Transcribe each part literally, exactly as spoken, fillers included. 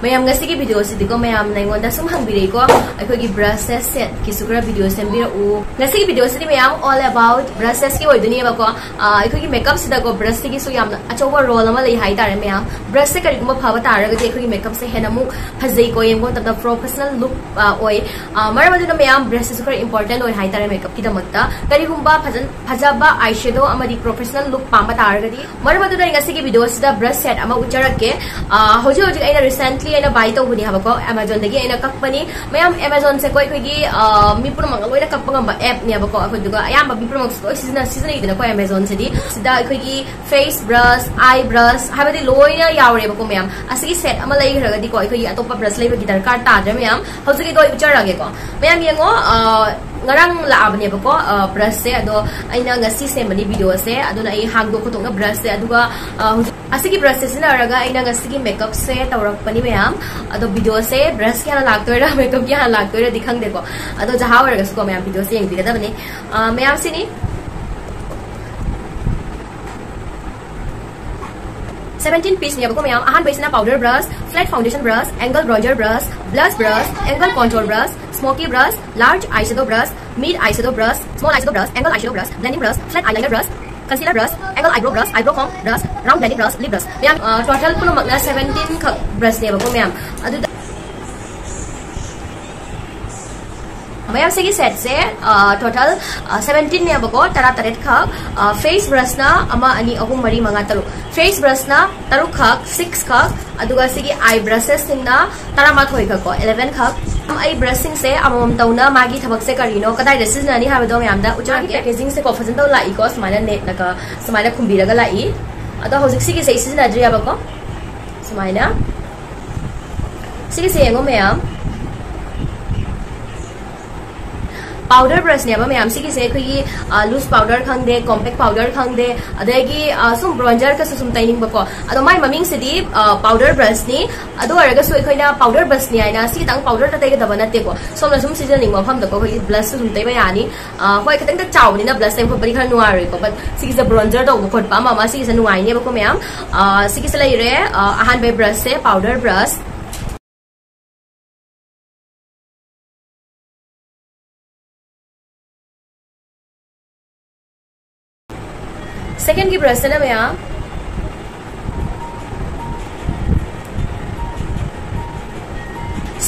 ꯃꯌꯥꯝ, ꯉꯁꯤꯒꯤ ꯚꯤꯗꯤꯑꯣꯁꯤꯗꯤꯀꯣ, ꯃꯌꯥꯝꯅ ꯑꯩꯉꯣꯟꯗ ꯁꯨꯝ ꯍꯪꯕꯤꯔꯛꯏꯀꯣ, ꯑꯩꯈꯣꯏꯒꯤ ꯕ꯭ꯔꯁꯦꯁ ꯁꯦꯠꯀꯤꯁꯨ ꯈꯔ ꯚꯤꯗꯤꯑꯣ ꯁꯦꯝꯕꯤꯔꯛꯎ꯫ ꯉꯁꯤꯒꯤ ꯚꯤꯗꯤꯑꯣꯁꯤꯗꯤ, ꯃꯌꯥꯝ, all about ꯕ꯭ꯔꯁꯦꯁꯀꯤ ꯑꯣꯏꯗꯣꯏꯅꯦꯕꯀꯣ꯫ ꯑ, ꯑꯩꯈꯣꯏꯒꯤ ꯃꯦꯀꯞꯁꯤꯗꯀꯣ, ꯕ꯭ꯔꯁꯁꯤꯒꯤꯁꯨ ꯌꯥꯝꯅ ꯑꯆꯧꯕ ꯔꯣꯜ ꯑꯃ ꯂꯩ ꯍꯥꯏꯇꯥꯔꯦ, ꯃꯌꯥꯝ꯫ ꯕ꯭ꯔꯁꯁꯦ ꯀꯔꯤꯒꯨꯝꯕ ꯐꯕ ꯇꯥꯔꯒꯗꯤ, ꯑꯩꯈꯣꯏꯒꯤ ꯃꯦꯀꯞꯁꯦ ꯍꯦꯟꯅ ꯑꯃꯨꯛ ꯐꯖꯩꯀꯣ, ꯌꯦꯡꯕ ꯃꯇꯝꯗ ꯄ꯭ꯔꯣꯐꯦꯁꯅꯦꯜ ꯂꯨꯛ, ꯑ, ꯑꯣꯏ꯫ ꯑ, ꯃꯔꯝ ꯑꯗꯨꯅ, ꯃꯌꯥꯝ, ꯕ꯭ꯔꯁꯁꯤꯁꯨ ꯈꯔ ꯏꯝꯄꯣꯔꯇꯦꯟ ꯑꯣꯏ ꯍꯥꯏꯇꯥꯔꯦ ꯃꯦꯀꯞꯀꯤꯗꯃꯛꯇ꯫ ꯀꯔꯤꯒꯨꯝꯕ ꯐꯖꯅ ꯐꯖꯕ ꯑꯥꯏ ꯁꯦꯗꯣ ꯑꯃꯗꯤ ꯄ꯭ꯔꯣꯐꯦꯁꯅꯦꯜ ꯂꯨꯛ ꯄꯥꯝꯕ ꯇꯥꯔꯒꯗꯤ, ꯃꯔꯝ ꯑꯗꯨꯅ ꯑꯩ ꯉꯁꯤꯒꯤ ꯚꯤꯗꯤꯑꯣꯁꯤꯗ ꯕ꯭ꯔꯁ ꯁꯦꯠ ꯑꯃ ꯎꯠꯆꯔꯛꯀꯦ꯫ ꯑ, ꯍꯧꯖꯤꯛ ꯍꯧꯖꯤꯛ ꯑꯩꯅ ꯔꯤꯁꯦꯟꯠꯂꯤ ꯑꯩꯅ ꯕꯥꯏ ꯇꯧꯕꯅꯤ ꯍꯥꯏꯕꯀꯣ, ꯑꯦꯃꯥꯖꯣꯟꯗꯒꯤ ꯑꯩꯅ ꯀꯛꯄꯅꯤ꯫ ꯃꯌꯥꯝ, ꯑꯦꯃꯥꯖꯣꯟꯁꯦꯀꯣ ꯑꯩꯈꯣꯏꯒꯤ, ꯑ, ꯃꯤ ꯄꯨꯝꯅꯃꯛꯅ ꯂꯣꯏꯅ ꯀꯛꯄ ꯉꯝꯕ ꯑꯦꯞꯅꯦꯕꯀꯣ꯫ ꯑꯩꯈꯣꯏꯗꯨꯒ ꯑꯌꯥꯝꯕ ꯃꯤ ꯄꯨꯝꯅꯃꯛꯁꯨ ꯂꯣꯏ ꯁꯤꯖꯤꯟꯅ-, ꯁꯤꯖꯤꯟꯅꯩꯗꯅꯀꯣ ꯑꯦꯃꯥꯖꯣꯟꯁꯤꯗꯤ꯫ ꯁꯤꯗ ꯑꯩꯈꯣꯏꯒꯤ ꯐꯦꯁ ꯕ꯭ꯔꯁ, ꯑꯥꯏ ꯕ꯭ꯔꯁ ꯍꯥꯏꯕꯗꯤ ꯂꯣꯏꯅ ꯌꯥꯎꯔꯦꯕꯀꯣ, ꯃꯌꯥꯝ꯫ ꯑꯁꯤꯒꯤ ꯁꯦꯠ ꯑꯃ ꯂꯩꯈ꯭ꯔꯒꯗꯤꯀꯣ, ꯑꯩꯈꯣꯏꯒꯤ ꯑꯇꯣꯞꯄ ꯕ꯭ꯔꯁ ꯂꯩꯕꯒꯤ ꯗꯔꯀꯥꯔ ꯇꯥꯗ꯭ꯔꯦ, ꯃꯌꯥꯝ꯫ ꯍꯧꯖꯤꯛꯀꯤꯗꯣ ꯑꯩ ꯎꯠꯆꯔꯛꯑꯒꯦꯀꯣ꯫ ꯃꯌꯥꯝ ꯌꯦꯡꯉꯣ, ꯑ, ꯉꯔꯥꯡ ꯂꯥꯛꯑꯕꯅꯦꯕꯀꯣ, ꯑ, ꯕ꯭ꯔꯁꯁꯦ꯫ ꯑꯗꯣ ꯑꯩꯅ ꯉꯁꯤ ꯁꯦꯝꯕꯅꯤ ꯚꯤꯗꯤꯑꯣꯁꯦ, ꯑꯗꯨꯅ ꯑꯩ ꯍꯥꯡꯗꯣꯛ ꯈꯣꯠꯇꯣꯛꯅ ꯕ꯭ꯔꯁꯁꯦ, ꯑꯗꯨꯒ, ꯑ, ꯍꯧꯖꯤꯛ ꯑꯁꯤꯒꯤ ꯕ꯭ꯔꯁꯁꯦ ꯁꯤꯖꯤꯟꯅꯔꯒ ꯑꯩꯅ ꯉꯁꯤꯒꯤ ꯃꯦꯀꯞꯁꯦ ꯇꯧꯔꯛꯄꯅꯤ, ꯃꯌꯥꯝ꯫ ꯑꯗꯣ ꯚꯤꯗꯤꯑꯣꯁꯦ ꯕ꯭ꯔꯁꯀꯤ ꯍꯥꯟꯅ ꯂꯥꯛꯇꯣꯏꯔꯥ, ꯃꯦꯀꯞꯀꯤ ꯍꯥꯟꯅ ꯂꯥꯛꯇꯣꯏꯔꯥꯗꯤ ꯈꯪꯗꯦꯀꯣ꯫ ꯑꯗꯣ ꯖꯍꯥ ꯑꯣꯏꯔꯒꯁꯨꯀꯣ, ꯃꯌꯥꯝ, ꯚꯤꯗꯤꯑꯣꯁꯦ ꯌꯦꯡꯕꯤꯒꯗꯕꯅꯤ꯫ ꯑ, ꯃꯌꯥꯝ, ꯁꯤꯅꯤ꯫ ꯁꯚꯦꯟꯇꯤꯟ ꯄꯤꯁꯅꯦꯕꯀꯣ, ꯃꯌꯥꯝ꯫ ꯑꯍꯥꯟꯕꯩꯁꯤꯅ powder brush, flat foundation brush, angle bronzer brush, blush brush, angle contour brush, smoky brush, large eyeshadow brush, mid eyeshadow brush, small eyeshadow brush, angle eyeshadow brush, blending brush, flat eyeliner brush, concealer brush, angle eyebrow brush, eyebrow comb brush, round blending brush, lip brush, ꯃꯌꯥꯝ꯫ ꯑ, total ꯄꯨꯝꯅꯃꯛꯅ seventeen ꯈꯛ ꯕ꯭ꯔꯁꯅꯦꯕꯀꯣ, ꯃꯌꯥꯝ꯫ ꯑꯗꯨꯗ ꯃꯌꯥꯝ, ꯁꯤꯒꯤ ꯁꯦꯠꯁꯦ, ꯑ, total, ꯑ, ꯁꯚꯦꯟꯇꯤꯟꯅꯦꯕꯀꯣ, ꯇꯔꯥꯇꯔꯦꯠ ꯈꯛ꯫ ꯑ, ꯐꯦꯁ ꯕ꯭ꯔꯁꯅ ꯑꯃ, ꯑꯅꯤ, ꯑꯍꯨꯝ, ꯃꯔꯤ, ꯃꯉꯥ, ꯇꯔꯨꯛ꯫ ꯐꯦꯁ ꯕ꯭ꯔꯁꯅ ꯇꯔꯨꯛ ꯈꯛ, ꯁꯤꯛꯁ ꯈꯛ꯫ ꯑꯗꯨꯒ ꯁꯤꯒꯤ ꯑꯥꯏ ꯕ꯭ꯔꯁꯦꯁꯁꯤꯡꯅ ꯇꯔꯥꯃꯥꯊꯣꯏ ꯈꯛ ꯀꯣ, ꯏꯂꯦꯚꯦꯟ ꯈꯛ꯫ ꯑꯩ ꯕ꯭ꯔꯁꯁꯤꯡꯁꯦ ꯑꯃꯃꯝ ꯇꯧꯅ ꯃꯥꯒꯤ ꯊꯕꯛꯁꯦ ꯀꯔꯤꯅꯣ, ꯀꯗꯥꯏꯗ ꯁꯤꯖꯤꯟꯅꯅꯤ ꯍꯥꯏꯕꯗꯣ ꯃꯌꯥꯝꯗ ꯎꯠꯆꯔꯛꯀꯦ꯫ ꯄꯦꯀꯦꯖꯤꯡꯁꯦꯀꯣ ꯐꯖꯅ ꯇꯧ ꯂꯥꯛꯏꯀꯣ, ꯁꯨꯃꯥꯏꯅ ꯅꯦꯠꯅꯒ ꯁꯨꯃꯥꯏꯅ ꯈꯨꯝꯕꯤꯔꯒ ꯂꯥꯛꯏ꯫ ꯑꯗꯣ ꯍꯧꯖꯤꯛ ꯁꯤꯒꯤꯁꯦ ꯑꯩ ꯁꯤꯖꯤꯟꯅꯗ꯭ꯔꯤꯑꯕꯀꯣ, ꯁꯨꯃꯥꯏꯅ꯫ ꯁꯤꯒꯤꯁꯦ ꯌꯦꯡꯉꯣ, ꯃꯌꯥꯝ꯫ ꯄꯥꯎꯗꯔ ꯕ꯭ꯔꯁꯅꯦꯕ, ꯃꯌꯥꯝ꯫ ꯁꯤꯒꯤꯁꯦ ꯑꯩꯈꯣꯏꯒꯤ, ꯑ, ꯂꯨꯁ ꯄꯥꯎꯗꯔ ꯈꯪꯗꯦ, ꯀꯣꯝꯄꯦꯛ ꯄꯥꯎꯗꯔ ꯈꯪꯗꯦ, ꯑꯗꯒꯤ, ꯑ, ꯁꯨꯝ ꯕ꯭ꯔꯣꯟꯖꯔꯒꯁꯨ ꯁꯨꯝ ꯇꯩꯅꯤꯡꯕꯀꯣ꯫ ꯑꯗꯣ ꯃꯥꯏ ꯃꯃꯤꯡꯁꯤꯗꯤ, ꯑ, ꯄꯥꯎꯗꯔ ꯕ꯭ꯔꯁꯅꯤ꯫ ꯑꯗꯨ ꯑꯣꯏꯔꯒꯁꯨ ꯑꯩꯈꯣꯏꯅ ꯄꯥꯎꯗꯔ ꯕ꯭ꯔꯁꯅꯤ ꯍꯥꯏꯅ ꯁꯤ ꯈꯤꯇꯪ ꯄꯥꯎꯗꯔꯗ ꯇꯩꯒꯗꯕ ꯅꯠꯇꯦꯀꯣ꯫ ꯁꯣꯝꯅ ꯁꯨꯝ ꯁꯤꯖꯤꯟꯅꯅꯤꯡꯕ ꯃꯐꯝꯗꯀꯣ ꯑꯩꯈꯣꯏꯒꯤ ꯕ꯭ꯂꯁꯁꯨ ꯁꯨꯝ ꯇꯩꯕ ꯌꯥꯅꯤ꯫ ꯑ, ꯍꯣꯏ, ꯈꯤꯇꯪꯗꯤ ꯆꯥꯎꯕꯅꯤꯅ ꯕ꯭ꯂꯁ ꯇꯩꯕ ꯈꯣꯠꯄꯗꯤ ꯈꯔ ꯅꯨꯡꯉꯥꯏꯔꯣꯏꯀꯣ, but ꯁꯤꯒꯤꯁꯦ ꯕ꯭ꯔꯣꯟꯖꯔ ꯇꯧꯕ ꯈꯣꯠꯄ ꯑꯃ ꯑꯃ ꯁꯤꯒꯤꯁꯦ ꯅꯨꯡꯉꯥꯏꯅꯦꯕꯀꯣ, ꯃꯌꯥꯝ꯫ ꯑ, ꯁꯤꯒꯤꯁꯦ ꯂꯩꯔꯦ꯫ ꯑ, ꯑꯍꯥꯟꯕꯩ ꯕ꯭ꯔꯁꯁꯦ ꯄꯥꯎꯗꯔ ꯕ꯭ꯔꯁ꯫ Second ꯒꯤ brush ꯁꯤꯅ ꯃꯌꯥꯝ,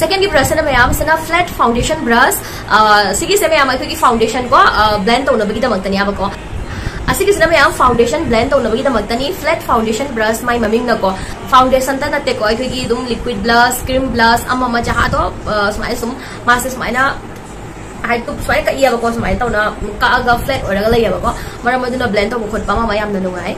second ꯒꯤ brush ꯁꯤꯅ ꯃꯌꯥꯝ, ꯁꯤꯅ flat foundation brush꯫ ꯑ, ꯁꯤꯒꯤꯁꯦ ꯃꯌꯥꯝ ꯑꯩꯈꯣꯏꯒꯤ foundation ꯀꯣ, ꯑ, blend ꯇꯧꯅꯕꯒꯤꯗꯃꯛꯇꯅꯦꯕꯀꯣ꯫ ꯑꯁꯤꯒꯤꯁꯤꯅ ꯃꯌꯥꯝ foundation blend ꯇꯧꯅꯕꯒꯤꯗꯃꯛꯇꯅꯤ, flat foundation brush꯫ ꯃꯥꯏ ꯃꯃꯤꯡꯅꯀꯣ, foundation ꯇ ꯅꯠꯇꯦꯀꯣ, ꯑꯩꯈꯣꯏꯒꯤ ꯑꯗꯨꯝ liquid brush, cream brush, ꯑꯃ ꯑꯃ ꯖꯍꯥꯗꯣ, ꯑ, ꯁꯨꯃꯥꯏꯅ ꯁꯨꯝ ꯃꯥꯁꯦ ꯁꯨꯃꯥꯏꯅ ꯍꯥꯏꯗꯤ ꯁꯨꯃꯥꯏꯅ ꯀꯛꯏꯌꯦꯕꯀꯣ, ꯁꯨꯃꯥꯏꯅ ꯇꯧꯅ ꯀꯛꯑꯒ flat ꯑꯣꯏꯔꯒ ꯂꯩꯌꯦꯕꯀꯣ꯫ ꯃꯔꯝ ꯑꯗꯨꯅ blend ꯇꯧꯕ ꯈꯣꯠꯄ ꯑꯃ ꯑꯃ ꯌꯥꯝꯅ ꯅꯨꯡꯉꯥꯏ꯫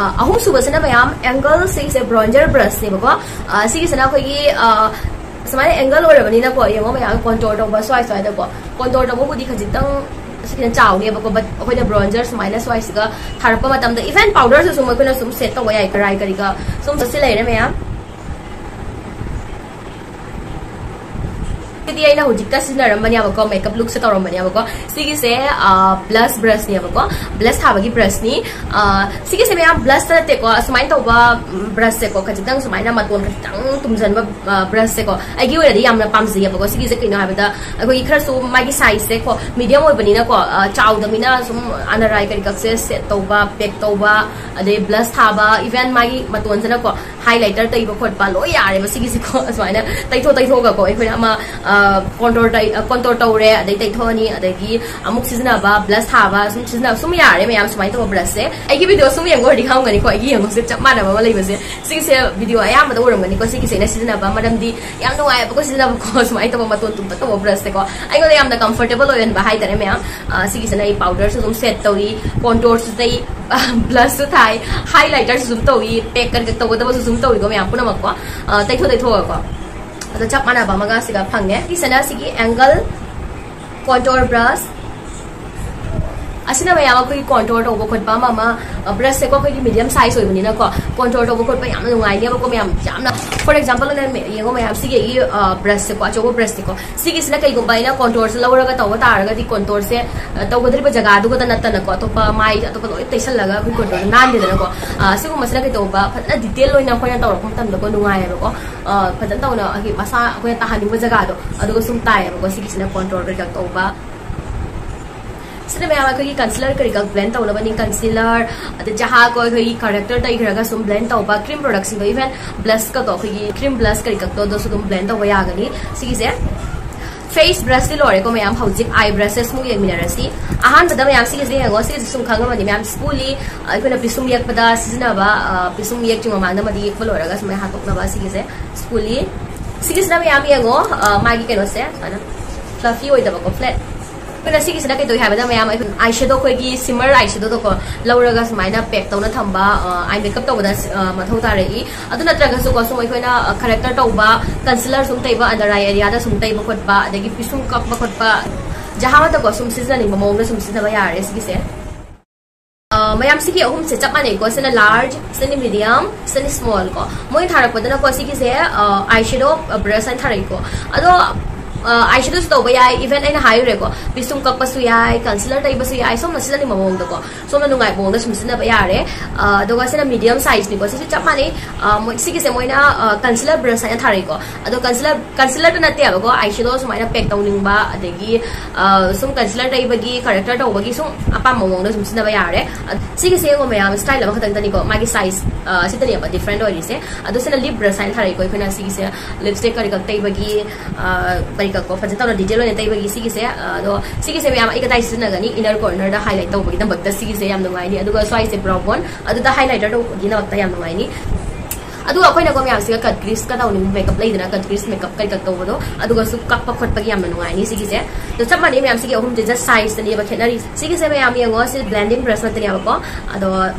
ꯑ, ꯑꯍꯨꯝꯁꯨꯕꯁꯤꯅ ꯃꯌꯥꯝ angle, ꯁꯤꯒꯤꯁꯦ bronzer brush ꯅꯦꯕꯀꯣ꯫ ꯑ, ꯁꯤꯒꯤꯁꯤꯅ ꯑꯩꯈꯣꯏꯒꯤ, ꯑ, ꯁꯨꯃꯥꯏꯅ angle ꯑꯣꯏꯔꯕꯅꯤꯅꯀꯣ, ꯌꯦꯡꯉꯣ ꯃꯌꯥꯝ, contour ꯇꯧꯕ ꯁ꯭ꯋꯥꯏ ꯁ꯭ꯋꯥꯏꯗꯀꯣ꯫ Contour ꯇꯧꯕꯕꯨꯗꯤ ꯈꯖꯤꯛꯇꯪ ꯁꯤꯅ ꯆꯥꯎꯅꯦꯕꯀꯣ, but ꯑꯩꯈꯣꯏꯅ bronzer ꯁꯨꯃꯥꯏꯅ ꯁ꯭ꯋꯥꯏꯁꯤꯒ ꯊꯥꯔꯛꯄ ꯃꯇꯝꯗ, even powder ꯁꯨ ꯁꯨꯝ ꯑꯩꯈꯣꯏꯅ ꯁꯨꯝ set ꯇꯧꯕ ꯌꯥꯏ, ꯀꯔꯥꯏ ꯀꯔꯤꯒ ꯁꯨꯝ ꯁꯤ ꯂꯩꯔꯦ ꯃꯌꯥꯝ꯫ ꯁꯤꯗꯤ ꯑꯩꯅ ꯍꯧꯖꯤꯛꯇ ꯁꯤꯖꯤꯟꯅꯔꯝꯕꯅꯦꯕꯀꯣ, makeup look ꯁꯦ ꯇꯧꯔꯝꯕꯅꯦꯕꯀꯣ꯫ ꯁꯤꯒꯤꯁꯦ, ꯑ, blush brush ꯅꯦꯕꯀꯣ, blush ꯊꯥꯕꯒꯤ brush ꯅꯤ꯫ ꯑ, ꯁꯤꯒꯤꯁꯦ ꯃꯌꯥꯝ blush ꯇ ꯅꯠꯇꯦꯀꯣ, ꯑꯁꯨꯃꯥꯏꯅ ꯇꯧꯕ, ꯎꯝ, brush ꯁꯦꯀꯣ, ꯈꯖꯤꯛꯇꯪ ꯁꯨꯃꯥꯏꯅ ꯃꯇꯣꯟ ꯈꯖꯤꯛꯇꯪ ꯇꯨꯝꯖꯟꯕ, ꯑ, brush ꯁꯦꯀꯣ, ꯑꯩꯒꯤ ꯑꯣꯏꯅꯗꯤ ꯌꯥꯝꯅ ꯄꯥꯝꯖꯩꯌꯦꯕꯀꯣ꯫ ꯁꯤꯒꯤꯁꯦ ꯀꯩꯅꯣ ꯍꯥꯏꯕꯗ, ꯑꯩꯈꯣꯏꯒꯤ ꯈꯔꯁꯨ ꯃꯥꯒꯤ size ꯁꯦꯀꯣ, medium ꯑꯣꯏꯕꯅꯤꯅꯀꯣ, ꯑ, ꯆꯥꯎꯗꯕꯅꯤꯅ ꯁꯨꯝ ꯑꯅꯔꯥꯏ ꯀꯔꯤ ꯀꯛꯁꯦ set ꯇꯧꯕ, pack ꯇꯧꯕ, ꯑꯗꯩ blush ꯊꯥꯕ, even ꯃꯥꯒꯤ ꯃꯇꯣꯟꯁꯤꯅꯀꯣ, highlighter ꯇꯩꯕ ꯈꯣꯠꯄ ꯂꯣꯏ ꯌꯥꯔꯦꯕ ꯁꯤꯒꯤꯁꯤꯀꯣ꯫ ꯑꯁꯨꯃꯥꯏꯅ ꯇꯩꯊꯣꯛ ꯇꯩꯊꯣꯛꯑꯒꯀꯣ, ꯑꯩꯈꯣꯏꯅ ꯑꯃ, ꯑ, contour ꯇꯩ-, ꯑ, contour ꯇꯧꯔꯦ, ꯑꯗꯩ ꯇꯩꯊꯣꯛꯑꯅꯤ, ꯑꯗꯒꯤ ꯑꯃꯨꯛ ꯁꯤꯖꯤꯟꯅꯕ, blush ꯊꯥꯕ, ꯁꯨꯝ ꯁꯤꯖꯤꯟꯅꯕ, ꯁꯨꯝ ꯌꯥꯔꯦ ꯃꯌꯥꯝ, ꯁꯨꯃꯥꯏꯅ ꯇꯧꯕ brush ꯁꯦ꯫ ꯑꯩꯒꯤ video ꯁꯨꯝ ꯌꯦꯡꯕ ꯑꯣꯏꯔꯗꯤ ꯈꯪꯉꯝꯒꯅꯤꯀꯣ, ꯑꯩꯒꯤ ꯌꯦꯡꯉꯨꯁꯦ ꯆꯞ ꯃꯥꯟꯅꯕ ꯑꯃ ꯂꯩꯕꯁꯦ꯫ ꯁꯤꯒꯤꯁꯦ video ꯑꯌꯥꯝꯕꯗ ꯑꯣꯏꯔꯝꯒꯅꯤꯀꯣ, ꯁꯤꯒꯤꯁꯦ ꯑꯩꯅ ꯁꯤꯖꯤꯟꯅꯕ, ꯃꯔꯝꯗꯤ ꯌꯥꯝ ꯅꯨꯡꯉꯥꯏꯕꯀꯣ ꯁꯤꯖꯤꯟꯅꯕꯀꯣ, ꯁꯨꯃꯥꯏꯅ ꯇꯧꯕ ꯃꯇꯣꯟ ꯇꯨꯝꯇꯛ ꯇꯧꯕ brush ꯁꯦꯀꯣ, ꯑꯩꯉꯣꯟꯗ ꯌꯥꯝꯅ comfortable ꯑꯣꯏꯍꯟꯕ ꯍꯥꯏꯇꯥꯔꯦ ꯃꯌꯥꯝ꯫ ꯑ, ꯁꯤꯒꯤꯁꯤꯅ ꯑꯩ powder ꯁꯨ ꯑꯗꯨꯝ set ꯇꯧꯏ, contour ꯁꯨ ꯇꯩ, blush ꯁꯨ ꯊꯥꯏ, highlighter ꯁꯨ ꯑꯗꯨꯝ ꯇꯧꯏ, pack ꯀꯔꯤ ꯀꯔꯤ ꯇꯧꯒꯗꯕꯁꯨ ꯑꯗꯨꯝ ꯇꯧꯏꯀꯣ ꯃꯌꯥꯝ ꯄꯨꯝꯅꯃꯛꯀꯣ꯫ ꯑ, ꯇꯩꯊꯣꯛ ꯇꯩꯊꯣꯛꯑꯒꯀꯣ꯫ ꯑꯗꯣ ꯆꯞ ꯃꯥꯟꯅꯕ ꯑꯃꯒ ꯁꯤꯒ ꯐꯪꯉꯦ꯫ ꯁꯤꯁꯤꯅ ꯁꯤꯒꯤ angle contour brush꯫ ꯑꯁꯤꯅ ꯃꯌꯥꯝ ꯑꯩꯈꯣꯏꯒꯤ contour ꯇꯧꯕ ꯈꯣꯠꯄ ꯑꯃ ꯑꯃ, brush ꯁꯦꯀꯣ ꯑꯩꯈꯣꯏꯒꯤ medium size ꯑꯣꯏꯕꯅꯤꯅꯀꯣ, contour ꯇꯧꯕ ꯈꯣꯠꯄ ꯌꯥꯝꯅ ꯅꯨꯡꯉꯥꯏꯅꯦꯕꯀꯣ ꯃꯌꯥꯝ꯫ ꯌꯥꯝꯅ, for example, ꯌꯦꯡꯉꯣ ꯃꯌꯥꯝ, ꯁꯤꯒꯤ ꯑꯩꯒꯤ brush ꯁꯦꯀꯣ, ꯑꯆꯧꯕ brush ꯁꯦꯀꯣ, ꯁꯤꯒꯤꯁꯤꯅ ꯀꯩꯒꯨꯝꯕ ꯑꯩꯅ contour ꯁꯦ ꯂꯧꯔꯒ ꯇꯧꯕ ꯇꯥꯔꯒꯗꯤ, contour ꯁꯦ ꯇꯧꯒꯗꯧꯔꯤꯕ ꯖꯒꯥꯗꯨꯒꯗ ꯅꯠꯇꯅꯀꯣ, ꯑꯇꯣꯞꯄ ꯃꯥꯏ ꯑꯇꯣꯞꯄ ꯂꯣꯏ ꯇꯩꯁꯜꯂꯒ ꯑꯩꯈꯣꯏ contour ꯁꯦ ꯅꯥꯟꯗꯦꯗꯅꯀꯣ꯫ ꯁꯤꯒꯨꯝꯕꯁꯤꯅ ꯀꯩꯗꯧꯕ, ꯐꯖꯅ detail ꯑꯣꯏꯅ ꯑꯩꯈꯣꯏꯅ ꯇꯧꯔꯛꯄ ꯃꯇꯝꯗꯀꯣ ꯅꯨꯡꯉꯥꯏꯌꯦꯕꯀꯣ꯫ ꯐꯖꯅ ꯇꯧꯅ ꯍꯥꯏꯗꯤ ꯃꯁꯥ ꯑꯩꯈꯣꯏꯅ ꯇꯥꯍꯟꯅꯤꯡꯕ ꯖꯒꯥꯗꯣ ꯑꯗꯨꯒ ꯁꯨꯝ ꯇꯥꯏꯌꯦꯕꯀꯣ꯫ ꯁꯤꯒꯤꯁꯤꯅ contour ꯀꯩꯀꯥ ꯇꯧꯕ꯫ ꯁꯤꯗ ꯃꯌꯥꯝ ꯑꯩꯈꯣꯏꯒꯤ concealer ꯀꯔꯤ ꯈꯛ blend ꯇꯧꯅꯕꯅꯤ꯫ Concealer, ꯑꯗ ꯖꯍꯥ ꯀꯣ ꯑꯩꯈꯣꯏꯒꯤ corrector ꯇꯩꯈ꯭ꯔꯒ ꯁꯨꯝ blend ꯇꯧꯕ, cream product ꯁꯤꯡꯗꯣ, even blush ꯀꯗꯣ, ꯑꯩꯈꯣꯏꯒꯤ cream blush ꯀꯔꯤ ꯈꯛꯇꯣ ꯑꯗꯨꯁꯨ ꯑꯗꯨꯝ blend ꯇꯧꯕ ꯌꯥꯒꯅꯤ꯫ ꯁꯤꯒꯤꯁꯦ face brush ꯇꯤ ꯂꯣꯏꯔꯦꯀꯣ ꯃꯌꯥꯝ꯫ ꯍꯧꯖꯤꯛ eye brushes ꯃꯨꯛ ꯌꯦꯡꯃꯤꯟꯅꯔꯁꯤ꯫ ꯑꯍꯥꯟꯕꯗ ꯃꯌꯥꯝ ꯁꯤꯒꯤꯁꯦ ꯌꯦꯡꯉꯣ꯫ ꯁꯤꯒꯤꯁꯦ ꯁꯨꯝ ꯈꯪꯉꯝꯃꯅꯤ ꯃꯌꯥꯝ, spoolie, ꯑꯩꯈꯣꯏꯅ ꯄꯤꯁꯨꯝ ꯌꯦꯛꯄꯗ ꯁꯤꯖꯤꯟꯅꯕ ꯄꯤꯁꯨꯝ ꯌꯦꯛꯇ꯭ꯔꯤ ꯃꯃꯥꯡꯗ ꯑꯃꯗꯤ ꯌꯦꯛꯄ ꯂꯣꯏꯔꯒ ꯁꯨꯃꯥꯏꯅ ꯍꯥꯠꯇꯣꯛꯅꯕ꯫ ꯁꯤꯒꯤꯁꯦ spoolie꯫ ꯁꯤꯒꯤꯁꯤꯅ ꯃꯌꯥꯝ ꯌꯦꯡꯉꯣ, ꯃꯥꯒꯤ ꯀꯩꯅꯣꯁꯦ ꯁꯨꯃꯥꯏꯅ fluffy ꯑꯣꯏꯗꯕꯀꯣ, flat꯫ ꯑꯩꯈꯣꯏꯅ ꯁꯤꯒꯤꯁꯤꯅ ꯀꯩꯗꯧꯏ ꯍꯥꯏꯕꯗ ꯃꯌꯥꯝ, ꯑꯩꯈꯣꯏ eyeshadow, ꯑꯩꯈꯣꯏꯒꯤ shimmer eyeshadow ꯗꯣꯀꯣ ꯂꯧꯔꯒ ꯁꯨꯃꯥꯏꯅ pack ꯇꯧꯅ ꯊꯝꯕ, eye makeup ꯇꯧꯕꯗ ꯃꯊꯧ ꯇꯥꯔꯛꯏ꯫ ꯑꯗꯨ ꯅꯠꯇ꯭ꯔꯒꯁꯨꯀꯣ ꯁꯨꯝ ꯑꯩꯈꯣꯏꯅ corrector ꯇꯧꯕ, concealer ꯁꯨꯝ ꯇꯩꯕ, under eye area ꯗ ꯁꯨꯝ ꯇꯩꯕ ꯈꯣꯠꯄ, ꯑꯗꯒꯤ ꯄꯤꯁꯨꯝ ꯀꯛꯄ ꯈꯣꯠꯄ, ꯖꯍꯥ ꯑꯃꯠꯇꯀꯣ ꯁꯨꯝ ꯁꯤꯖꯤꯟꯅꯅꯤꯡꯕ ꯃꯑꯣꯡꯗ ꯁꯨꯝ ꯁꯤꯖꯤꯟꯅꯕ ꯌꯥꯔꯦ ꯁꯤꯒꯤꯁꯦ꯫ ꯃꯌꯥꯝ ꯁꯤꯒꯤ ꯑꯍꯨꯝꯁꯦ ꯆꯞ ꯃꯥꯟꯅꯩꯀꯣ꯫ ꯁꯤꯅ large, ꯁꯤꯅ medium, ꯁꯤꯅ small ꯀꯣ꯫ ꯃꯣꯏꯅ ꯊꯥꯔꯛꯄꯗꯅꯀꯣ ꯁꯤꯒꯤꯁꯦ eyeshadow brush ꯍꯥꯏꯅ ꯊꯥꯔꯛꯏꯀꯣ꯫ ꯑꯗꯣ eyeshadow ꯁꯨ ꯇꯧꯕ ꯌꯥꯏ, even ꯑꯩꯅ ꯍꯥꯏꯔꯨꯔꯦꯀꯣ, ꯄꯤꯁꯨꯝ ꯀꯛꯄꯁꯨ ꯌꯥꯏ, concealer ꯇꯩꯕꯁꯨ ꯌꯥꯏ, ꯁꯣꯝꯅ ꯁꯤꯖꯤꯟꯅꯅꯤꯡꯕ ꯃꯑꯣꯡꯗꯀꯣ, ꯁꯣꯝꯅ ꯅꯨꯡꯉꯥꯏꯕ ꯃꯑꯣꯡꯗ ꯁꯨꯝ ꯁꯤꯖꯤꯟꯅꯕ ꯌꯥꯔꯦ꯫ ꯑꯗꯨꯒ ꯁꯤꯅ medium size ꯅꯤꯀꯣ꯫ ꯁꯤꯁꯨ ꯆꯞ ꯃꯥꯟꯅꯩ꯫ ꯃꯣꯏ ꯁꯤꯒꯤꯁꯦ ꯃꯣꯏꯅ concealer brush ꯍꯥꯏꯅ ꯊꯥꯔꯛꯏꯀꯣ꯫ ꯑꯗꯣ concealer, concealer ꯗ ꯅꯠꯇꯦꯕꯀꯣ, eyeshadow ꯁꯨꯃꯥꯏꯅ pack ꯇꯧꯅꯤꯡꯕ, ꯑꯗꯒꯤ ꯁꯨꯝ concealer ꯇꯩꯕꯒꯤ, corrector ꯇꯧꯕꯒꯤ ꯁꯨꯝ ꯑꯄꯥꯝꯕ ꯃꯑꯣꯡꯗ ꯁꯨꯝ ꯁꯤꯖꯤꯟꯅꯕ ꯌꯥꯔꯦ꯫ ꯁꯤꯒꯤꯁꯦ ꯌꯦꯡꯉꯣ ꯃꯌꯥꯝ, style ꯑꯃꯈꯛꯇꯪꯗꯅꯤꯀꯣ, ꯃꯥꯒꯤ size ꯁꯤꯗꯅꯦꯕ different ꯑꯣꯏꯔꯤꯁꯦ꯫ ꯑꯗꯣ ꯁꯤꯅ lip brush ꯍꯥꯏꯅ ꯊꯥꯔꯛꯏꯀꯣ꯫ ꯑꯩꯈꯣꯏꯅ ꯁꯤꯒꯤꯁꯦ lipstick ꯀꯔꯤ ꯈꯛ ꯇꯩꯕꯒꯤ, ꯀꯔꯤ ꯈꯛꯀꯣ ꯐꯖꯅ ꯇꯧꯅ detail ꯑꯣꯏꯅ ꯇꯩꯕꯒꯤ ꯁꯤꯒꯤꯁꯦ꯫ ꯑꯗꯣ ꯁꯤꯒꯤꯁꯦ ꯃꯌꯥꯝ ꯑꯩ ꯀꯗꯥꯏ ꯁꯤꯖꯤꯟꯅꯒꯅꯤ? Inner corner ꯗ highlight ꯇꯧꯕꯒꯤꯗꯃꯛꯇ ꯁꯤꯒꯤꯁꯦ ꯌꯥꯝ ꯅꯨꯡꯉꯥꯏꯅꯤ꯫ ꯑꯗꯨꯒ ꯁ꯭ꯋꯥꯏꯁꯦ brow bone, ꯑꯗꯨꯗ highlighter ꯇꯧꯕꯒꯤꯗꯃꯛꯇ ꯌꯥꯝ ꯅꯨꯡꯉꯥꯏꯅꯤ꯫ ꯑꯗꯨꯒ ꯑꯩꯈꯣꯏꯅꯀꯣ ꯃꯌꯥꯝꯁꯤꯒ cut crease ꯀ ꯇꯧꯅꯤꯡꯕ makeup ꯂꯩꯗꯅ, cut crease makeup ꯀꯩ cut ꯇꯧꯕꯗꯣ, ꯑꯗꯨꯒꯁꯨ ꯀꯛꯄ ꯈꯣꯠꯄꯒꯤ ꯌꯥꯝꯅ ꯅꯨꯡꯉꯥꯏꯅꯤ ꯁꯤꯒꯤꯁꯦ꯫ ꯑꯗꯣ ꯆꯞ ꯃꯥꯟꯅꯩ ꯃꯌꯥꯝ, ꯁꯤꯒꯤ ꯑꯍꯨꯝꯁꯦ just size ꯇꯅꯦꯕ ꯈꯦꯠꯅꯔꯤꯁꯦ꯫ ꯁꯤꯒꯤꯁꯦ ꯃꯌꯥꯝ ꯌꯦꯡꯉꯣ, ꯁꯤ blending brush ꯅꯠꯇꯅꯦꯕꯀꯣ꯫ ꯑꯗꯣ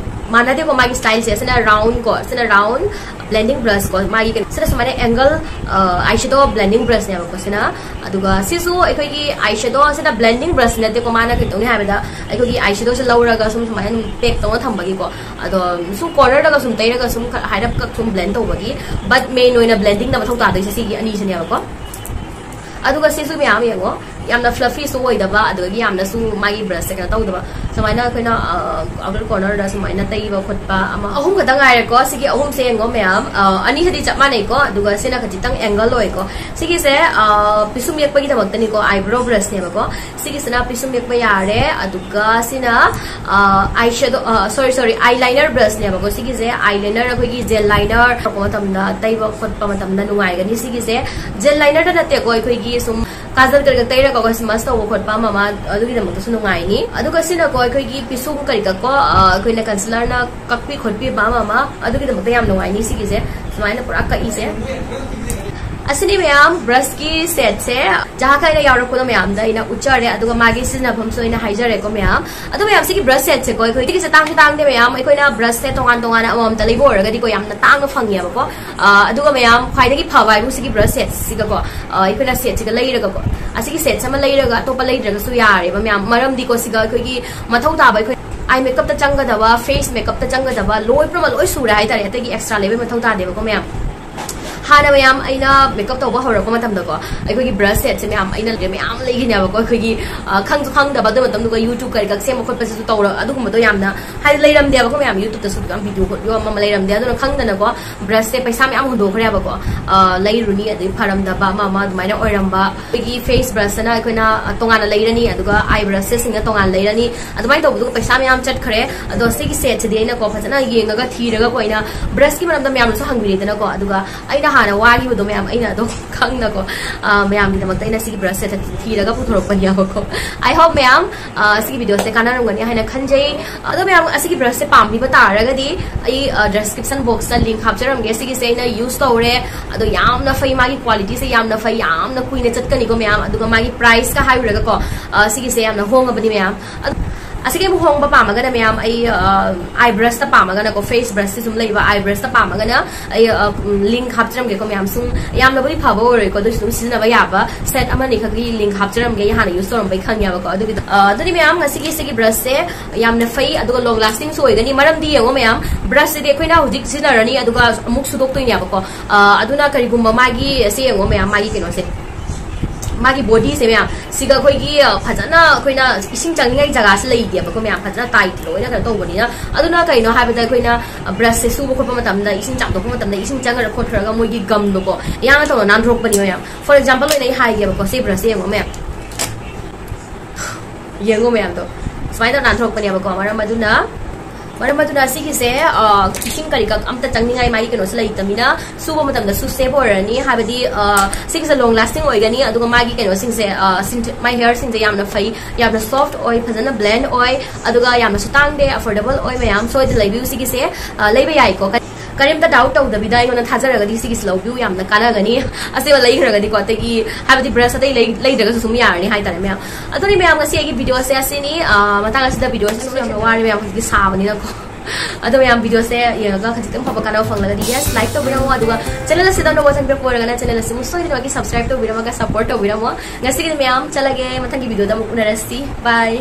ꯃꯥꯟꯅꯗꯦꯀꯣ ꯃꯥꯒꯤ ꯁ꯭ꯇꯥꯏꯜꯁꯦ꯫ ꯁꯤꯅ ꯔꯥꯎꯟ ꯀꯣ, ꯁꯤꯅ ꯔꯥꯎꯟ ꯕ꯭ꯂꯦꯟꯗꯤꯡ ꯕ꯭ꯔꯁ ꯀꯣ, ꯃꯥꯒꯤ ꯀꯩꯅꯣ, ꯁꯤꯅ ꯁꯨꯃꯥꯏꯅ ꯑꯦꯡꯒꯜ ꯑꯥꯏ ꯁꯦꯗꯣ ꯕ꯭ꯂꯦꯟꯗꯤꯡ ꯕ꯭ꯔꯁꯅꯦꯕꯀꯣ ꯁꯤꯅ꯫ ꯑꯗꯨꯒ ꯁꯤꯁꯨ ꯑꯩꯈꯣꯏꯒꯤ ꯑꯥꯏ ꯁꯦꯗꯣ ꯁꯤꯅ ꯕ꯭ꯂꯦꯟꯗꯤꯡ ꯕ꯭ꯔꯁ ꯅꯠꯇꯦꯀꯣ, ꯃꯥꯅ ꯀꯩꯗꯧꯅꯤ ꯍꯥꯏꯕꯗ ꯑꯩꯈꯣꯏꯒꯤ ꯑꯥꯏ ꯁꯦꯗꯣꯁꯦ ꯂꯧꯔꯒ ꯁꯨꯝ ꯁꯨꯃꯥꯏꯅ ꯄꯦꯛ ꯇꯧꯅ ꯊꯝꯕꯒꯤꯀꯣ, ꯑꯗꯣ ꯁꯨꯝ ꯀꯣꯔꯅꯔꯗꯒ ꯁꯨꯝ ꯇꯩꯔꯒ ꯁꯨꯝ ꯈꯔ ꯍꯥꯏꯔꯞꯀ ꯁꯨꯝ ꯕ꯭ꯂꯦꯟ ꯇꯧꯕꯒꯤ, ꯕꯠ ꯃꯦꯟ ꯑꯣꯏꯅ ꯕ꯭ꯂꯦꯟꯗꯤꯡꯗ ꯃꯊꯧ ꯇꯥꯗꯣꯏꯁꯦ ꯁꯤꯒꯤ ꯑꯅꯤꯁꯤꯅꯦꯕꯀꯣ꯫ ꯑꯗꯨꯒ ꯁꯤꯁꯨ ꯃꯌꯥꯝ ꯌꯦꯡꯉꯣ, ꯌꯥꯝꯅ ꯐ꯭ꯂꯐꯤꯁꯨ ꯑꯣꯏꯗꯕ, ꯑꯗꯨꯗꯒꯤ ꯌꯥꯝꯅꯁꯨ ꯃꯥꯒꯤ ꯕ꯭ꯔꯁꯁꯦ ꯀꯩꯅꯣ ꯇꯧꯗꯕ, ꯁꯨꯃꯥꯏꯅ ꯑꯩꯈꯣꯏꯅ ꯑꯥꯎꯇꯔ ꯀꯣꯔꯅꯔꯗ ꯁꯨꯃꯥꯏꯅ ꯇꯩꯕ ꯈꯣꯠꯄ ꯑꯃ ꯑꯍꯨꯝ ꯈꯛꯇ ꯉꯥꯏꯔꯦꯀꯣ꯫ ꯁꯤꯒꯤ ꯑꯍꯨꯝꯁꯦ ꯌꯦꯡꯉꯣ ꯃꯌꯥꯝ, ꯑ, ꯑꯅꯤꯁꯤꯗꯤ ꯆꯞ ꯃꯥꯟꯅꯩꯀꯣ, ꯑꯗꯨꯒ ꯁꯤꯅ ꯈꯖꯤꯛꯇꯪ ꯑꯦꯡꯒꯜ ꯑꯣꯏꯀꯣ꯫ ꯁꯤꯒꯤꯁꯦ ꯑ, ꯄꯤꯁꯨꯝ ꯌꯦꯛꯄꯒꯤꯗꯃꯛꯇꯅꯤꯀꯣ, ꯑꯥꯏꯕ꯭ꯔꯣ ꯕ꯭ꯔꯁꯅꯦꯕꯀꯣ꯫ ꯁꯤꯒꯤꯁꯤꯅ ꯄꯤꯁꯨꯝ ꯌꯦꯛꯄ ꯌꯥꯔꯦ꯫ ꯑꯗꯨꯒ ꯁꯤꯅ ꯑꯥꯏ ꯁꯦꯗꯣ, ꯁꯣꯔꯤ ꯁꯣꯔꯤ, ꯑꯥꯏ ꯂꯥꯏꯅꯔ ꯕ꯭ꯔꯁꯅꯦꯕꯀꯣ꯫ ꯁꯤꯒꯤꯁꯦ ꯑꯥꯏ ꯂꯥꯏꯅꯔ, ꯑꯩꯈꯣꯏꯒꯤ ꯖꯦꯜ ꯂꯥꯏꯅꯔ ꯇꯧꯔꯛꯄ ꯃꯇꯝꯗ, ꯇꯩꯕ ꯈꯣꯠꯄ ꯃꯇꯝꯗ ꯅꯨꯡꯉꯥꯏꯒꯅꯤ꯫ ꯁꯤꯒꯤꯁꯦ ꯖꯦꯜ ꯂꯥꯏꯅꯔꯗ ꯅꯠꯇꯦꯀꯣ, ꯑꯩꯈꯣꯏꯒꯤ ꯁꯨꯝ ꯀꯥꯖꯜ ꯀꯔꯤ ꯀꯔꯤ ꯇꯩꯔꯒ ꯑꯩꯈꯣꯏ ꯁ꯭ꯃꯁ ꯇꯧꯕ ꯈꯣꯠꯄ ꯑꯃ ꯑꯃ, ꯑꯗꯨꯒꯤꯗꯃꯛꯇꯁꯨ ꯅꯨꯡꯉꯥꯏꯅꯤ꯫ ꯑꯗꯨꯒ ꯁꯤꯅꯀꯣ ꯑꯩꯈꯣꯏꯒꯤ ꯄꯤꯁꯨꯝ ꯀꯔꯤ ꯀꯛꯀꯣ, ꯑ, ꯑꯩꯈꯣꯏꯅ ꯀꯟꯁꯤꯂꯔꯅ ꯀꯛꯄꯤ ꯈꯣꯠꯄꯤꯕ ꯑꯃ ꯑꯃ, ꯑꯗꯨꯒꯤꯗꯃꯛꯇ ꯌꯥꯝ ꯅꯨꯡꯉꯥꯏꯅꯤ ꯁꯤꯒꯤꯁꯦ, ꯁꯨꯃꯥꯏꯅ ꯄꯨꯔꯥ ꯀꯛꯏꯁꯦ꯫ ꯑꯁꯤꯅꯤ ꯃꯌꯥꯝ, ꯕ꯭ꯔꯁꯀꯤ ꯁꯦꯠꯁꯦ ꯖꯍꯥ ꯈꯥꯏꯅ ꯌꯥꯎꯔꯛꯄꯗꯣ ꯃꯌꯥꯝꯗ ꯑꯩꯅ ꯎꯠꯆꯔꯦ, ꯑꯗꯨꯒ ꯃꯥꯒꯤ ꯁꯤꯖꯤꯟꯅꯐꯝꯁꯨ ꯑꯩꯅ ꯍꯥꯏꯖꯔꯦꯀꯣ ꯃꯌꯥꯝ꯫ ꯑꯗꯣ ꯃꯌꯥꯝ, ꯁꯤꯒꯤ ꯕ꯭ꯔꯁ ꯁꯦꯠꯁꯦꯀꯣ, ꯑꯩꯈꯣꯏ ꯁꯤꯒꯤꯁꯦ ꯇꯥꯡꯁꯨ ꯇꯥꯡꯗꯦ ꯃꯌꯥꯝ, ꯑꯩꯈꯣꯏꯅ ꯕ꯭ꯔꯁꯁꯦ ꯇꯣꯉꯥꯟ ꯇꯣꯉꯥꯟꯅ ꯑꯃꯃꯝꯇ ꯂꯩꯕ ꯑꯣꯏꯔꯒꯗꯤꯀꯣ ꯌꯥꯝꯅ ꯇꯥꯡꯅ ꯐꯪꯉꯦꯕꯀꯣ꯫ ꯑ, ꯑꯗꯨꯒ ꯃꯌꯥꯝ, ꯈ꯭ꯋꯥꯏꯗꯒꯤ ꯐꯕ ꯍꯥꯏꯕꯨ ꯁꯤꯒꯤ ꯕ꯭ꯔꯁ ꯁꯦꯠꯁꯤꯒꯀꯣ, ꯑ, ꯑꯩꯈꯣꯏꯅ ꯁꯦꯠꯁꯤꯒ ꯂꯩꯔꯒꯀꯣ, ꯑꯁꯤꯒꯤ ꯁꯦꯠꯁꯦ ꯑꯃ ꯂꯩꯔꯒ ꯑꯇꯣꯞꯄ ꯂꯩꯗ꯭ꯔꯒꯁꯨ ꯌꯥꯔꯦꯕ ꯃꯌꯥꯝ꯫ ꯃꯔꯝꯗꯤꯀꯣ ꯁꯤꯒ ꯑꯩꯈꯣꯏꯒꯤ ꯃꯊꯧ ꯇꯥꯕ, ꯑꯩꯈꯣꯏ ꯑꯥꯏ ꯃꯦꯀꯞꯇ ꯆꯪꯒꯗꯕ, ꯐꯦꯁ ꯃꯦꯀꯞꯇ ꯆꯪꯒꯗꯕ ꯂꯣꯏ ꯄꯨꯝꯅꯃꯛ ꯂꯣꯏ ꯁꯨꯔꯦ ꯍꯥꯏꯇꯥꯔꯦ, ꯑꯇꯩꯒꯤ ꯑꯦꯛꯁꯇ꯭ꯔꯥ ꯂꯩꯕꯒꯤ ꯃꯊꯧ ꯇꯥꯗꯦꯕꯀꯣ ꯃꯌꯥꯝ꯫ ꯍꯥꯟꯅ ꯃꯌꯥꯝ ꯑꯩꯅ ꯃꯦꯀꯞ ꯇꯧꯕ ꯍꯧꯔꯛꯄ ꯃꯇꯝꯗꯀꯣ, ꯑꯩꯈꯣꯏꯒꯤ ꯕ꯭ꯔꯁ ꯁꯦꯠꯁꯦ ꯃꯌꯥꯝ ꯑꯩꯅ ꯂꯩꯔꯦ ꯃꯌꯥꯝ ꯂꯩꯈꯤꯅꯦꯕꯀꯣ꯫ ꯑꯩꯈꯣꯏꯒꯤ, ꯑ, ꯈꯪꯁꯨ ꯈꯪꯗꯕ ꯑꯗꯨ ꯃꯇꯝꯗꯨꯒ YouTube ꯀꯔꯤ ꯀꯛ ꯁꯦꯝꯕ ꯈꯣꯠꯄꯁꯤꯁꯨ ꯇꯧꯔ ꯑꯗꯨꯒꯨꯝꯕꯗꯣ ꯌꯥꯝꯅ ꯍꯥꯏꯗꯤ ꯂꯩꯔꯝꯗꯦꯕꯀꯣ ꯃꯌꯥꯝ, YouTube-ꯇꯁꯨ ꯌꯥꯝ ꯚꯤꯗꯤꯑꯣ ꯈꯣꯠꯄꯤꯌꯣ ꯑꯃ ꯑꯃ ꯂꯩꯔꯝꯗꯦ꯫ ꯑꯗꯨꯅ ꯈꯪꯗꯅꯀꯣ ꯕ꯭ꯔꯁꯁꯦ ꯄꯩꯁꯥ ꯃꯌꯥꯝ ꯍꯨꯟꯗꯣꯛꯈ꯭ꯔꯦꯕꯀꯣ꯫ ꯑ, ꯂꯩꯔꯨꯅꯤ, ꯑꯗꯩ ꯐꯔꯝꯗꯕ ꯑꯃ ꯑꯃ ꯑꯗꯨꯃꯥꯏꯅ ꯑꯣꯏꯔꯝꯕ꯫ ꯑꯩꯈꯣꯏꯒꯤ ꯐꯦꯁ ꯕ꯭ꯔꯁꯇꯅ ꯑꯩꯈꯣꯏꯅ, ꯑ, ꯇꯣꯉꯥꯟꯅ ꯂꯩꯔꯅꯤ, ꯑꯗꯨꯒ ꯑꯥꯏ ꯕ꯭ꯔꯁꯁꯤꯡꯅ ꯇꯣꯉꯥꯟꯅ ꯂꯩꯔꯅꯤ꯫ ꯑꯗꯨꯃꯥꯏꯅ ꯇꯧꯕꯗꯨꯒ ꯄꯩꯁꯥ ꯃꯌꯥꯝ ꯆꯠꯈ꯭ꯔꯦ꯫ ꯑꯗꯣ ꯁꯤꯒꯤ ꯁꯦꯠꯁꯤꯗꯤ ꯑꯩꯅꯀꯣ ꯐꯖꯅ ꯌꯦꯡꯉꯒ ꯊꯤꯔꯒꯀꯣ ꯑꯩꯅ ꯕ꯭ꯔꯁꯀꯤ ꯃꯔꯝꯗ ꯃꯌꯥꯝꯅꯁꯨ ꯍꯪꯕꯤꯔꯦꯗꯅꯀꯣ, ꯑꯗꯨꯒ ꯑꯩꯅ ꯍꯥꯟꯅ ꯋꯥꯈꯤꯕꯗꯣ ꯃꯌꯥꯝ ꯑꯩꯅ ꯑꯗꯨꯝ ꯈꯪꯅꯀꯣ, ꯑ, ꯃꯌꯥꯝꯒꯤꯗꯃꯛꯇ ꯑꯩꯅ ꯁꯤꯒꯤ ꯕ꯭ꯔꯁ ꯁꯦꯠꯁꯦ ꯊꯤꯔꯒ ꯄꯨꯊꯣꯔꯛꯄꯅꯦꯕꯀꯣ꯫ I hope ꯃꯌꯥꯝ, ꯑ, ꯁꯤꯒꯤ ꯚꯤꯗꯤꯑꯣꯁꯦ ꯀꯥꯟꯅꯔꯝꯒꯅꯤ ꯍꯥꯏꯅ ꯈꯟꯖꯩ꯫ ꯑꯗꯣ ꯃꯌꯥꯝ ꯑꯁꯤꯒꯤ ꯕ꯭ꯔꯁꯁꯦ ꯄꯥꯝꯕꯤꯕ ꯇꯥꯔꯒꯗꯤ ꯑꯩ, ꯑ, ꯗꯤꯁꯀ꯭ꯔꯤꯞꯁꯟ ꯕꯣꯛꯁꯇ ꯂꯤꯡꯛ ꯍꯥꯞꯆꯔꯝꯒꯦ꯫ ꯁꯤꯒꯤꯁꯦ ꯑꯩꯅ ꯌꯨꯁ ꯇꯧꯔꯦ, ꯑꯗꯣ ꯌꯥꯝꯅ ꯐꯩ, ꯃꯥꯒꯤ ꯀ꯭ꯋꯥꯂꯤꯇꯤꯁꯦ ꯌꯥꯝꯅ ꯐꯩ, ꯌꯥꯝꯅ ꯀꯨꯏꯅ ꯆꯠꯀꯅꯤꯀꯣ ꯃꯌꯥꯝ꯫ ꯑꯗꯨꯒ ꯃꯥꯒꯤ ꯄ꯭ꯔꯥꯏꯁꯀ ꯍꯥꯏꯔꯨꯔꯒꯀꯣ, ꯑ, ꯁꯤꯒꯤꯁꯦ ꯌꯥꯝꯅ ꯍꯣꯡꯉꯕꯅꯤ ꯃꯌꯥꯝ꯫ ꯑꯗꯣ ꯑꯁꯤꯒꯤ ꯑꯃꯨꯛ ꯍꯣꯡꯕ ꯄꯥꯝꯃꯒꯅ ꯃꯌꯥꯝ ꯑꯩ ꯑꯥꯏ ꯕ꯭ꯔꯁꯇ ꯄꯥꯝꯃꯒꯅꯀꯣ, ꯐꯦꯁ ꯕ꯭ꯔꯁꯁꯤ ꯁꯨꯝ ꯂꯩꯕ ꯑꯥꯏ ꯕ꯭ꯔꯁꯇ ꯄꯥꯝꯃꯒꯅ ꯑꯩ ꯂꯤꯡ ꯍꯥꯞꯆꯔꯝꯒꯦꯀꯣ ꯃꯌꯥꯝ꯫ ꯁꯨꯝ ꯌꯥꯝꯅꯕꯨꯗꯤ ꯐꯕ ꯑꯣꯏꯔꯣꯏꯀꯣ, ꯑꯗꯨꯁꯨ ꯑꯗꯨꯝ ꯁꯤꯖꯤꯟꯅꯕ ꯌꯥꯕ ꯁꯦꯠ ꯑꯃꯅꯤ ꯈꯛꯀꯤ ꯂꯤꯡ ꯍꯥꯞꯆꯔꯝꯒꯦ, ꯑꯩ ꯍꯥꯟꯅ ꯌꯨꯁ ꯇꯧꯔꯝꯕꯩ ꯈꯪꯉꯦꯕꯀꯣ꯫ ꯑꯗꯨꯒꯤꯗꯣ ꯑ, ꯑꯗꯨꯗꯤ ꯃꯌꯥꯝ, ꯉꯁꯤꯒꯤ ꯁꯤꯒꯤ ꯕ꯭ꯔꯁꯁꯦ ꯌꯥꯝꯅ ꯐꯩ, ꯑꯗꯨꯒ ꯂꯣꯡ ꯂꯥꯁꯇꯤꯡꯁꯨ ꯑꯣꯏꯒꯅꯤ꯫ ꯃꯔꯝꯗꯤ ꯌꯦꯡꯉꯣ ꯃꯌꯥꯝ, ꯕ꯭ꯔꯁꯁꯤꯗꯤ ꯑꯩꯈꯣꯏꯅ ꯍꯧꯖꯤꯛ ꯁꯤꯖꯤꯟꯅꯔꯅꯤ, ꯑꯗꯨꯒ ꯑꯃꯨꯛ ꯁꯨꯗꯣꯛꯇꯣꯏꯅꯦꯕꯀꯣ꯫ ꯑ, ꯑꯗꯨꯅ ꯀꯔꯤꯒꯨꯝꯕ ꯃꯥꯒꯤ, ꯁꯦ ꯌꯦꯡꯉꯣ ꯃꯌꯥꯝ, ꯃꯥꯒꯤ ꯀꯩꯅꯣꯁꯦ, ꯃꯥꯒꯤ ꯕꯣꯗꯤꯁꯦ ꯃꯌꯥꯝ, ꯁꯤꯒ ꯑꯩꯈꯣꯏꯒꯤ, ꯑ, ꯐꯖꯅ ꯑꯩꯈꯣꯏꯅ ꯏꯁꯤꯡ ꯆꯪꯅꯤꯡꯉꯥꯏ ꯖꯒꯥꯁꯦ ꯂꯩꯇꯦꯕꯀꯣ ꯃꯌꯥꯝ, ꯐꯖꯅ ꯇꯥꯏꯠ ꯂꯣꯏꯅ ꯀꯩꯅꯣ ꯇꯧꯕꯅꯤꯅ꯫ ꯑꯗꯨꯅ ꯀꯩꯅꯣ ꯍꯥꯏꯕꯗ, ꯑꯩꯈꯣꯏꯅ, ꯑ, ꯕ꯭ꯔꯁꯁꯦ ꯁꯨꯕ ꯈꯣꯠꯄ ꯃꯇꯝꯗ, ꯏꯁꯤꯡ ꯆꯥꯝꯊꯣꯛꯄ ꯃꯇꯝꯗ ꯏꯁꯤꯡ ꯆꯪꯈ꯭ꯔ ꯈꯣꯠꯈ꯭ꯔꯒ ꯃꯣꯏꯒꯤ ꯒꯝꯗꯣꯀꯣ ꯌꯥꯡꯅ ꯇꯧꯅ ꯅꯥꯟꯊꯣꯔꯛꯄꯅꯤ ꯃꯌꯥꯝ꯫ ꯐꯣꯔ ꯑꯦꯛꯖꯥꯝꯄꯜ ꯑꯣꯏꯅ ꯑꯩ ꯍꯥꯏꯒꯦꯕꯀꯣ, ꯁꯤ ꯕ꯭ꯔꯁꯁꯦ ꯌꯦꯡꯉꯣ ꯃꯌꯥꯝ, ꯌꯦꯡꯉꯣ ꯃꯌꯥꯝꯗꯣ, ꯁꯨꯃꯥꯏꯅ ꯇꯧꯔ ꯅꯥꯟꯊꯣꯔꯛꯄꯅꯦꯕꯀꯣ꯫ ꯃꯔꯝ ꯑꯗꯨꯅ, ꯃꯔꯝ ꯑꯗꯨꯅ ꯁꯤꯒꯤꯁꯦ, ꯑ, ꯏꯁꯤꯡ ꯀꯔꯤ ꯀꯛ ꯑꯝꯇ ꯆꯪꯅꯤꯡꯉꯥꯏ ꯃꯥꯒꯤ ꯀꯩꯅꯣꯁꯦ ꯂꯩꯇꯕꯅꯤꯅ, ꯁꯨꯕ ꯃꯇꯝꯗꯁꯨ ꯁꯦꯐ ꯑꯣꯏꯔꯅꯤ꯫ ꯍꯥꯏꯕꯗꯤ, ꯑ, ꯁꯤꯒꯤꯁꯦ ꯂꯣꯡ ꯂꯥꯁꯇꯤꯡ ꯑꯣꯏꯒꯅꯤ, ꯑꯗꯨꯒ ꯃꯥꯒꯤ ꯀꯩꯅꯣꯁꯤꯡꯁꯦ, ꯑ, ꯁꯤꯡꯁꯦ, ꯃꯥꯏ ꯍꯦꯌꯔꯁꯤꯡꯁꯦ ꯌꯥꯝꯅ ꯐꯩ, ꯌꯥꯝꯅ ꯁꯣꯐ ꯑꯣꯏ, ꯐꯖꯅ ꯕ꯭ꯂꯦꯟ ꯑꯣꯏ, ꯑꯗꯨꯒ ꯌꯥꯝꯅꯁꯨ ꯇꯥꯡꯗꯦ, ꯑꯐꯣꯔꯗꯦꯕꯜ ꯑꯣꯏ ꯃꯌꯥꯝ꯫ ꯁꯣꯏꯗꯅ ꯂꯩꯕꯤꯌꯨ ꯁꯤꯒꯤꯁꯦ, ꯑ, ꯂꯩꯕ ꯌꯥꯏꯀꯣ꯫ ꯀꯔꯤꯝꯇ ꯗꯥꯎꯠ ꯇꯧꯗꯕꯤꯗ ꯑꯩꯉꯣꯟꯗ ꯊꯥꯖꯔꯒꯗꯤ ꯁꯤꯒꯤꯁꯤ ꯂꯧꯕꯤꯌꯨ, ꯌꯥꯝꯅ ꯀꯥꯟꯅꯒꯅꯤ꯫ ꯑꯁꯦꯡꯕ ꯂꯩꯈ꯭ꯔꯒꯗꯤꯀꯣ, ꯑꯇꯩꯒꯤ, ꯍꯥꯏꯕꯗꯤ ꯕ꯭ꯔꯁ ꯑꯇꯩ ꯂꯩ-, ꯂꯩꯗ꯭ꯔꯒꯁꯨ ꯁꯨꯝ ꯌꯥꯔꯅꯤ ꯍꯥꯏꯇꯥꯔꯦ ꯃꯌꯥꯝ꯫ ꯑꯗꯨꯅꯤ ꯃꯌꯥꯝ, ꯉꯁꯤ ꯑꯩꯒꯤ ꯚꯤꯗꯤꯑꯣꯁꯦ ꯑꯁꯤꯅꯤ꯫ ꯑ, ꯃꯇꯥꯡ ꯑꯁꯤꯗ ꯚꯤꯗꯤꯑꯣꯁꯦ ꯁꯨꯝ ꯌꯥꯝꯅ ꯋꯥꯔꯦ ꯃꯌꯥꯝ, ꯍꯧꯖꯤꯛꯇꯤ ꯁꯥꯕꯅꯤꯅꯀꯣ꯫ ꯑꯗꯣ ꯃꯌꯥꯝ, ꯚꯤꯗꯤꯑꯣꯁꯦ ꯌꯦꯡꯉꯒ ꯈꯖꯤꯛꯇꯪ ꯐꯕ ꯀꯥꯟꯅꯕ ꯐꯪꯂꯒꯗꯤ, ꯌꯦꯁ, ꯂꯥꯏꯛ ꯇꯧꯕꯤꯔꯝꯃꯣ, ꯑꯗꯨꯒ ꯆꯦꯅꯦꯜ ꯑꯁꯤꯗ ꯑꯅꯧꯕ ꯆꯪꯕꯤꯔꯛꯄ ꯑꯣꯏꯔꯒꯅ ꯆꯦꯅꯦꯜ ꯑꯁꯤ ꯑꯃꯨꯛ ꯁꯣꯏꯗꯅꯃꯛꯀꯤ ꯁꯕꯁꯀ꯭ꯔꯥꯏꯕ ꯇꯧꯕꯤꯔꯝꯃꯒ ꯁꯞꯄꯣꯔꯠ ꯇꯧꯕꯤꯔꯝꯃꯣ꯫ ꯉꯁꯤꯒꯤꯗꯤ ꯃꯌꯥꯝ ꯆꯠꯂꯒꯦ, ꯃꯊꯪꯒꯤ ꯚꯤꯗꯤꯑꯣꯗ ꯑꯃꯨꯛ ꯎꯅꯔꯁꯤ꯫ ꯕꯥꯏ꯫